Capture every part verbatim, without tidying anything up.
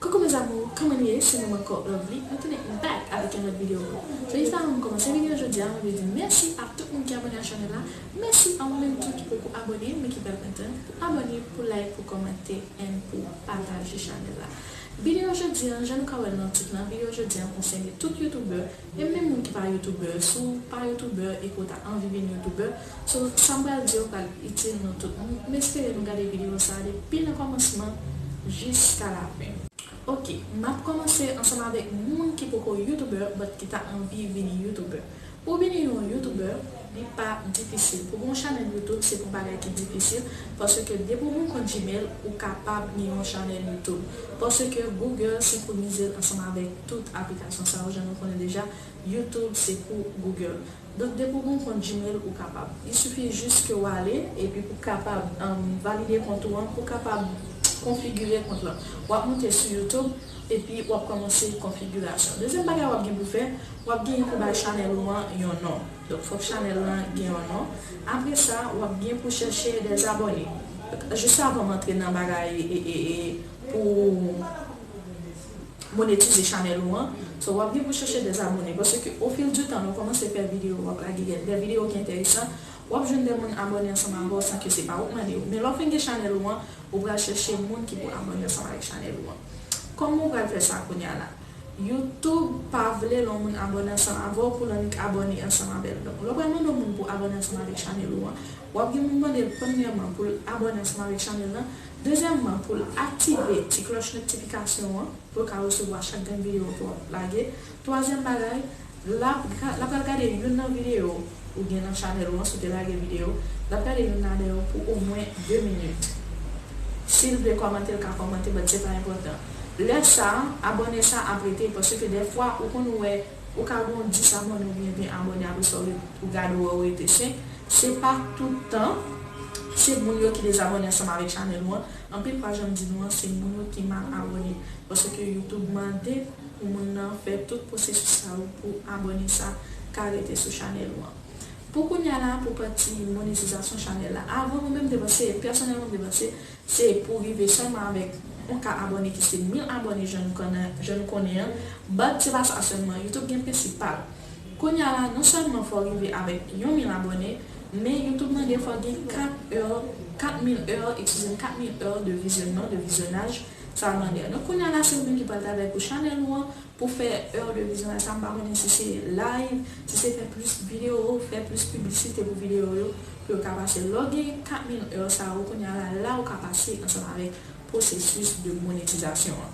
Coucou mes amours, kòman nou ye? Se mwen ankò, Lovely. Nou tounen back avèk yon lòt videyo. So, jis avan m kòmanse videyo jodi a, mwen vle di mèsi a tout moun ki abòne a chanèl la. Mèsi a ou menm tou ki poko abòne, men ki pral pran tan pou abòne, pou like, pou kòmante, and pou pataje chanèl la. Videyo jodi a, jan nou ka wè l nan tit lan, videyo jodi a konsène tout youtubè, e menm moun ki pa youtubè, si w pa youtubè e ke w ta anvi vin youtubè, so, sa m pral di yo pral itil nou tout. M, m espere nou gade videyo sa a depi nan kòmansman jiska lafen. Ok, m ap kòmanse ansanm avèk moun ki poko youtubè, but ki ta anvi vin youtubè. Pou w vin yon youtubè, li pa difisil. Pou w gen yon chanèl YouTube, se pa yon bagay ki difisil, paske depi w gen yon kont Gmail, ou kapab gen yon chanèl YouTube. Paske Google senkwonize l ansanm avèk tout aplikasyon sa yo, jan nou konnen deja, YouTube se pou Google. Donk, depi w gen yon kont Gmail, ou kapab. Il suffit juste ke w ale, epi pou w kapab, um, valide kont ou an, pou w kapab konfigire kont lan. W ap moute sou YouTube, epi w ap kòmanse konfigirasyon. Dezyèm bagay w ap gen pou fè, w ap gen pou bay chanèl ou an yon non. Donk, fòk chanèl lan gen yon non. Apre sa, w ap gen pou chèche dè abòne. Jis avan m antre nan bagay e, e, e, pou monetize chanèl ou an, so, w ap gen pou chèche dè abòne. Paske au fil du temps, lè w kòmanse fè videyo, w ap lage dè videyo ki enteresan, w ap jwenn dè moun abòne ansanm avè w san ke se pa ou k mande yo. Men lè w fin gen chanèl ou an, ou pral chèche moun ki pou abòne ansanm avèk chanèl ou an. Kòman w pral fè sa kounye a la? YouTube pa vle lè yon moun abòne ansanm avè w pou l annik abòne ansanm avè l. Donk, lè w pral mande yon moun pou abòne ansanm avèk chanèl ou an, w ap gen pou mande l premyèman pou l abòne ansanm avèk chanèl lan, dezyèmman pou l aktive ti klòch notifikasyon an pou l ka resevwa chak grenn videyo ke w ap lage. Twazyèm bagay, l ap ga-, l ap pral gade youn nan videyo ou gen nan chanèl ou an, si w te lage videyo, l ap gade youn ladan yo pou omwen de minit. Si l vle kòmante, l ka kòmante, but se pa enpòtan. Lè sa a, abòne sa ap rete, paske dèfwa, ou konn wè, ou ka gen yon dis abòne oubyen ven abòne, apre sa, ou re-, ou gade, ou wè, ou rete senk. Se pa tout tan, se moun yo ki dezabòne ansanm avèk chanèl ou an. Anpil fwa, jan m di nou an, se moun yo ki mal abòne. Paske YouTube mande pou moun nan fè tout pwosesis sa yo pou abòne sa ka rete sou chanèl ou an. Pou kounye a la, pou pati monetizasyon chanèl la, avan mwen menm te panse, pèsonèlman m te panse, se pou rive sèlman avèk yon ka abòne ki se mil abòne jan nou konnen, jan nou konnen an, but se pa sa sèlman, YouTube gen prensip pa l. Kounye a la, non sèlman fò w rive avèk yon mil abòne, men YouTube mande fò w gen kat è, kat mil è, eskize m, kat mil è de vizyonman, de vizyonaj, sa l mande a. Donk, kounye a la, se ou menm ki pral travay pou chanèl ou an, pou fè è de vizyonaj sa, m pa konnen si se live, si se fè plis videyo, fè plis piblisite pou videyo yo, pou yo ka pase. Lè w gen kat mil è sa yo, kounye a la, la ou ka pase ansanm avèk pwosesis de monetizasyon an.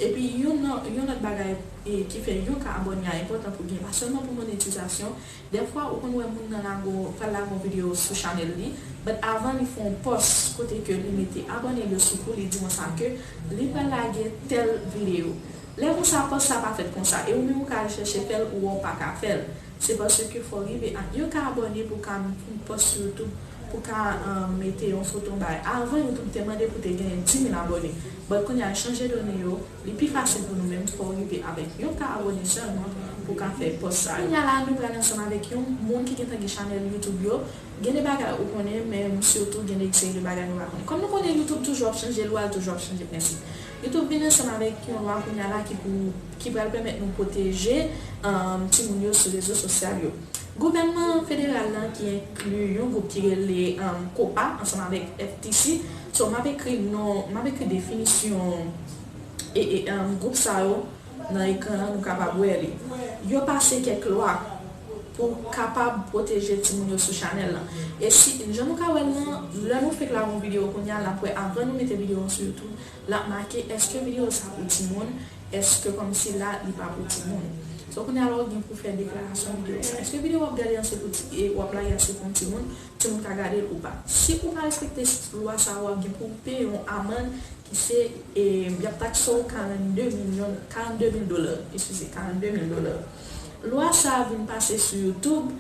Epi, yon, yon lòt bagay, e, ki fè yon ka abòne a enpòtan pou gen, pa sèlman pou monetizasyon, dèfwa ou konn wè moun nan lage, pral lage yon videyo sou chanèl li, but avan li fè yon pòs kote ke li mete abòne l yo sou kou, li di konsa ke li pral lage tèl videyo. Lè konsa, pòs sa pa fèt konsa, e ou menm ou ka al chèche fè l, ou wè w pa ka fè l. Se paske fò w rive ak yon ka abòne pou w ka fè yon pòs sou YouTube, pou w ka, um, mete yon foto, yon bagay. Avan, YouTube te mande pou w te genyen dis mil abòne. But kounye a, chanje done yo, li pi fasil pou nou menm, fò w rive avèk yon ka abòne sèlman pou w ka fè pòs sa yo. Kounye a la, nou pral ansanm avèk yon moun ki gentan gen chanèl YouTube yo. Gen de bagay ou konnen, men sitou gen de seri de bagay nou pa konnen. Kòm nou konnen, YouTube toujou ap chanje lwa, l toujou ap chanje prensip. YouTube vin ansanm avèk yon lwa kounye a la ki pou, ki pral pèmèt nou pwoteje, um, timoun yo sou rezo sosyal yo. Gouvènman federal lan ki enkli yon gwoup ki rele, um, kopa ansanm avèk F T C. So, m ap ekri non, m ap ekri definisyon e, e, um, gwoup sa yo nan ekran an, nou kapab wè li. Yo pase kèk lwa pou kapab pwoteje timoun yo sou chanèl lan. E si, jan nou ka wè l lan, lè nou fèk lage yon videyo kounye a, l ap wè avan nou mete videyo an sou YouTube, l ap make èske videyo sa pou timoun, èske kòmsi la li pa pou timoun. So, kounye a la, ou gen pou fè deklarasyon videyo sa. Èske videyo w ap gade an se pou ti, e w ap lage an se pou yon timoun, timoun ka gade l ou pa? Si ou pa respekte lwa sa, w ap gen pou peye yon amann ki se, e, y ap takse w karannde milyon, karannde mil dola, eskize, karannde mil dola. Lwa sa a vin pase sou YouTube,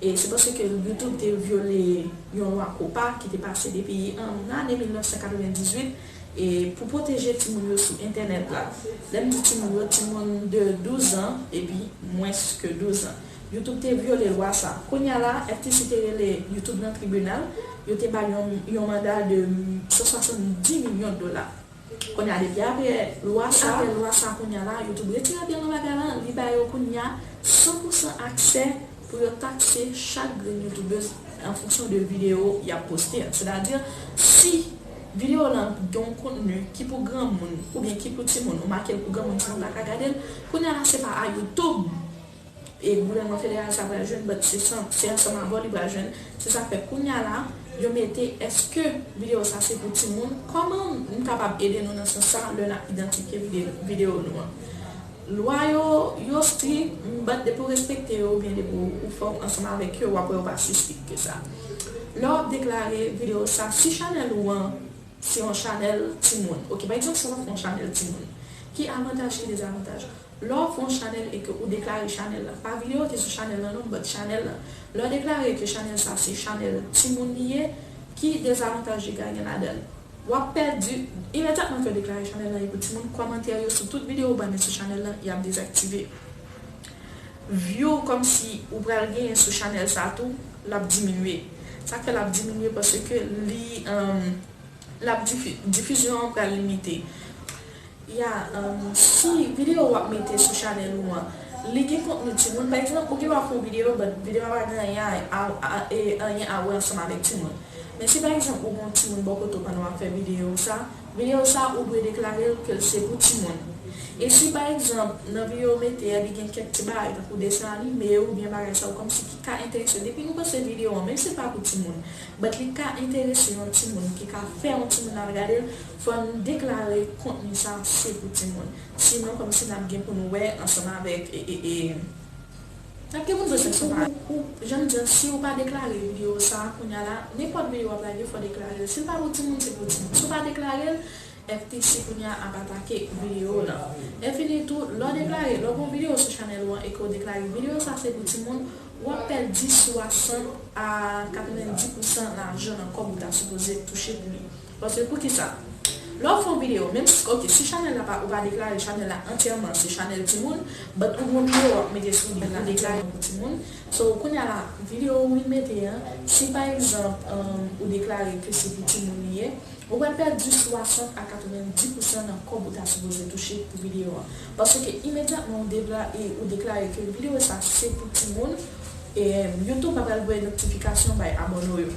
e se paske YouTube te vyole yon lwa kopa ki te pase depi, um, nan ane mil nèf san katrevendizuit, e pou pwoteje timoun yo sou entènèt la. Lè m di timoun yo, timoun de douz an epi mwens ke douz an. YouTube te vyole lwa sa. Kounye a la, F T C te rele YouTube nan tribinal, yo te ba l yon, yon manda de san swasanndis milyon dola. Kounye a, depi apre lwa sa, apre lwa sa, kounye a la, YouTube retire pye l nan bagay la, li ba yo kounye a san pou san aksè pou yo takse chak grenn youtubers an fonksyon de videyo y ap poste an. Sètadi, si videyo w lan gen yon kontni ki pou granmoun oubyen ki pou timoun, ou make l pou granmoun, timoun pa ka gade l, kounye a la, se pa a YouTube e gouvènman federal sa pral jwenn, but se san, se ansanm avè w li pral jwenn. Se sa k fè kounye a la, yo mete èske videyo sa se pou timoun, kòman m kapab ede nou nan sans sa lè n ap idantifye videyo, videyo nou an. Lwa yo, yo strik, but depi w respekte yo oubyen depi w fè w ansanm avèk yo, w ap wè yo pa si strik ke sa. Lè w ap deklare videyo sa, si chanèl ou an se yon chanèl timoun, oke, pa egzanp, si w ap fè yon chanèl timoun, ki avantaj, ki dezavantaj? Lè w ap fè yon chanèl e ke ou deklare chanèl la, pa videyo ki sou chanèl la non, but chanèl la. Lè w deklare ke chanèl sa se chanèl timoun li ye, ki dezavantaj li ka gen ladan l? W ap pèdi, imedyatman ke w deklare chanèl la e pou timoun, kòmantè yo sou tout videyo ou ba met sou chanèl la, y ap dezaktive. View kòmsi ou pral genyen sou chanèl sa tou, l ap diminye. Sa k fè l ap diminye, paske li, um, l ap difi-, difizyon an pral limite. Ya, um, si videyo w ap mete sou chanèl ou an, li gen kontni timoun, pa egzanp, ou gen dwa fè yon videyo, but videyo a pa gen anyen a, a, a, e, anyen a wè ansanm avèk timoun. Men si pa egzanp ou gen yon timoun bò kote w pandan w ap fè videyo sa, videyo sa ou dwe deklare l ke l se pou timoun. E si pa egzanp nan videyo w mete a li gen kèk ti bagay tankou desen anime oubyen bagay sa yo kòmsi ki ka enterese w, depi nou panse videyo an, menm si l pa pou timoun, but li ka enterese yon timoun, ki ka fè yon timoun al gade l, fò n deklare kontni sa se pou timoun. Sinon, kòmsi n ap gen pou nou wè ansanm avèk, e, e, e, n ap gen pou n wè seksyon pa. Ou, jan m di an, si ou pa deklare videyo sa, kounye a la, nenpòt videyo w ap lage, fò w deklare l. Si l pa pou timoun, se pou timoun. Si w pa deklare l, F T C kounye a ap atake videyo w lan. Enfini tou, lè w deklare, lè w gen yon videyo sou chanèl ou an e ke w deklare videyo sa se pou timoun, w ap pèdi swasant a katrevenndis pousan lajan nan kòb ou ta sipoze touche pou li. Paske poukisa? Lè w fè yon videyo, menm si, oke, si chanèl la pa, ou pa deklare chanèl la antyèman, se chanèl timoun, but ou gen yon videyo w ap mete sou li, ou deklare pou timoun. So, kounye a la, videyo ou mete an, si pa egzanp, um, ou deklare ke se pou timoun li ye, ou pral pèdi swasant a katrevenndis pousan nan kòb ou ta sipoze touche pou videyo an. Paske imedyatman ou devla-, e, ou deklare ke videyo sa se pou timoun, e, YouTube pa pral voye notifikasyon bay abòne yo.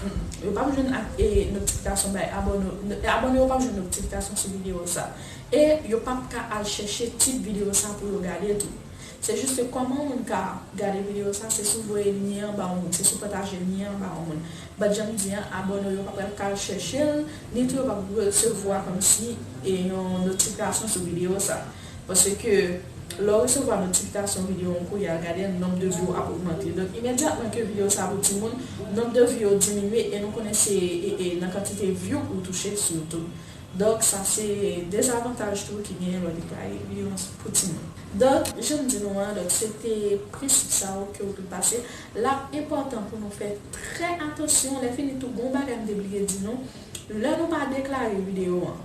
Mm, yo p ap jwenn ak, e, notifikasyon bay abòne, no-, abòne yo p ap jwenn notifikasyon sou videyo sa. E yo p ap ka al chèche tit videyo sa pou yo gade tou. Se jis ke kòman yon moun ka gade videyo sa, se si w voye lyen an ba yon moun, se si w pataje lyen an ba yon moun. But jan m di an, abòne yo pa pral ka al chèche l, ni tou yo p ap resevwa kòmsi, e, yon notifikasyon sou videyo sa. Paske lè w resevwa notifikasyon videyo an, kounye a gade nonb de view ap ogmante. Donk, imedyatman ke videyo sa pou timoun, nonb de view yo diminye e nou konnen se, e, e, nan kantite view ou touche sou YouTube. Donk, sa se dezavantaj tou ki genyen lè w deklare videyo pou timoun. Donk, jan m di nou an, donk, se te prensip sa yo ke w dwe pase. L ap enpòtan pou nou fè trè atansyon. Lè fini tou, gon bagay m te bliye di nou. Lè nou pa deklare videyo an,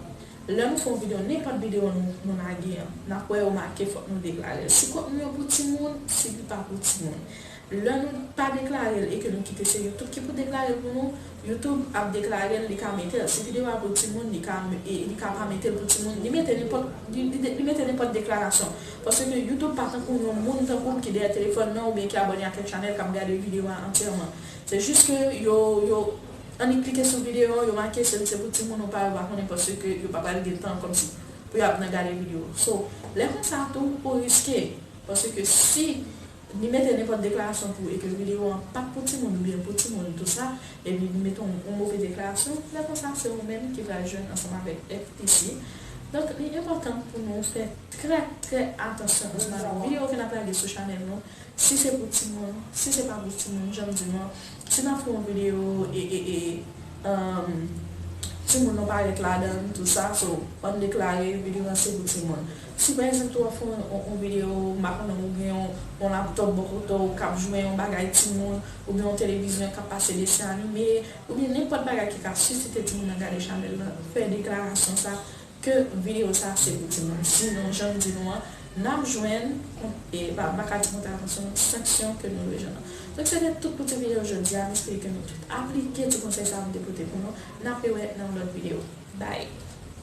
lè nou fè yon videyo, nenpòt videyo nou, nou lage an, n ap wè yo make fòk nou deklare l. Si kontni an pou timoun, si li pa pou timoun. Lè nou pa deklare l e ke nou kite se YouTube ki pou deklare l pou nou, YouTube ap deklare l, li ka mete l. Si videyo a pou timoun, li ka, e, li ka pa mete l pou timoun. Li mete nenpòt, li, li, li mete nenpòt deklarasyon. Paske YouTube pa tankou yon moun tankou m ki dèyè telefòn nan oubyen ki abòne a kèk chanèl k ap gade videyo a antyèman. Se jis ke yo, yo, annik klike sou videyo an, yo make se, se pou timoun ou pa, yo pa konnen paske yo pa pral gen tan kòmsi pou y ap nan gade videyo. So, lè konsa tou, ou riske. Paske si li mete nenpòt deklarasyon pou ou e ke videyo an pa t pou timoun oubyen pou timoun tou sa, epi li mete yon, yon move deklarasyon, lè konsa se ou menm ki pral jwenn ansanm avèk F T C. Donk, li enpòtan pou nou fè trè, trè atansyon ansanm avèk videyo ke n ap lage sou chanèl nou. Si se pou timoun, si se pa pou timoun, jan m di nou an, si n ap fè yon videyo e, e, e, um, timoun nou parèt ladan l, tou sa, so, ann deklare videyo an se pou timoun. Si pa egzanp tou w ap fè yon, yon, yon videyo, m pa konnen, ou gen yon, yon laptòp bò kote w k ap jwe yon bagay timoun, oubyen yon televizyon k ap pase desen anime, oubyen nenpòt bagay ki ka sisite timoun nan gade chanèl la, fè deklarasyon sa, ke videyo sa se pou timoun. Sinon, jan m di nou an, n ap jwenn, e, pa, m pa ka di kontravansyon, sanksyon ke nou dwe jwenn an. Donk, se te tout pou ti videyo jodi a. M espere ke nou tout aplike ti konsèy sa a m te pote pou nou. N ap rewè nan yon lòt videyo. Bye!